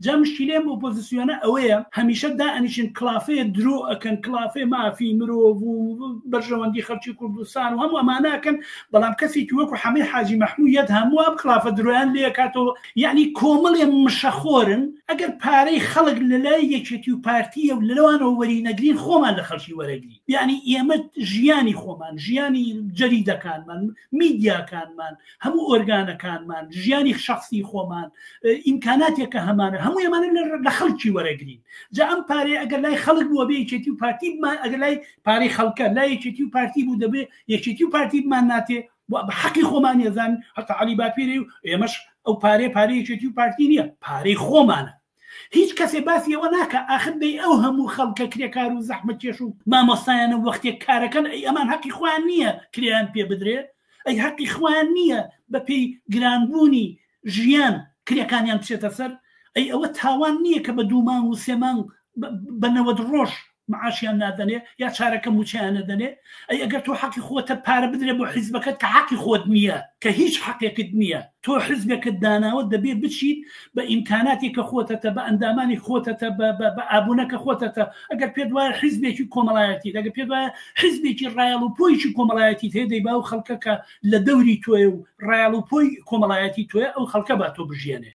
جا مشکیلەی ئەم ئۆپۆزسیۆنە ئەوەیە هەمیشە دائەنیشن کڵافەیە درۆ ئەکەن کڵافەی مافی مرۆڤ و بەرژەوەندی خەڵکی کوردستان و هەموو ئەمانە ئەکەن بەڵام کەسێکی وەکو حەمەی حاجی مەحموو یەت هەموو ئەم کڵافە درۆیان لێ ئەکاتەوە یەعنی کۆمەڵێ مشەخۆرن ئەگەر پارەی خەڵک لەلای یەکێتی و پارتیە و لەوانەوە وەری نەگرین خۆمان لە خەڵکی وەرەگرین یەعنی ئێمە ژیانی خۆمان ژیانی جەریدەکانمان میدیاکانمان هەموو ئۆرگانەکانمان ژیانی شخصی خۆمان ئیمکاناتێک کە هەمانە هەموو ئەمانە لە خەڵکی وەرەگرین جا ئەم پارەیە ئەگەر لای خەڵک بووە بێ یەکێتی و پارتی بمان ئەگەر لای پارەی خەڵکە لای یەکێتی و پارتی بوو دەبێ یەکێتی و پارتی بمان ناتێ بە حەقی خۆمان یەزان هەتا عەلی باپیری و ئێمەش ئەو پارەیە پارەی یەکێتی و پارتی نییە پارەی خۆمانە هیچ کەسێ باسی ئەوە ناکا ئاخر دەی ئەو هەموو خەڵکە کرێکار و زەحمەتکێش و مامۆستایانە وەختێک کارەکەن ئەی ئەمان هەقی خۆیان نییە کرێیان پێ بدرێ ئەی هەقی خۆیان نییە بەپێی گرانبوونی ژیان کرێکانیان بچێتە سەر ئەی ئەوە تاوان نییە کە بە دوو مانگ و سێ مانگ بە 90 ڕۆژ معاشیان نادەنێ یا چارەکە موچەیان نەدەنێ ئەی ئەگەر تۆ حەقی خۆتە پارە بدرێ بۆ حیزبەکەت کە حەقی خۆت نییە کە هیچ حەقێکت نییە تۆ حیزبێکت داناوە دەبێ بچیت بە ئیمکاناتی کە خۆتەتە بە ئەندامانی خۆتەتە بە ئابوونەکە خۆتەتە ئەگەر پێت وایە حیزبێکی کۆمەڵایەتی ئەگەر پێت وایە حیزبێکی ڕایەڵ و پۆیکی کۆمەڵایەتی هەیە دەی با ئەو خەڵکە کە لە دەوری تۆیە و ڕایەڵ و پۆی کۆمەڵایەتی تۆیە ئەو خەڵکە با تۆ بژیێنێ.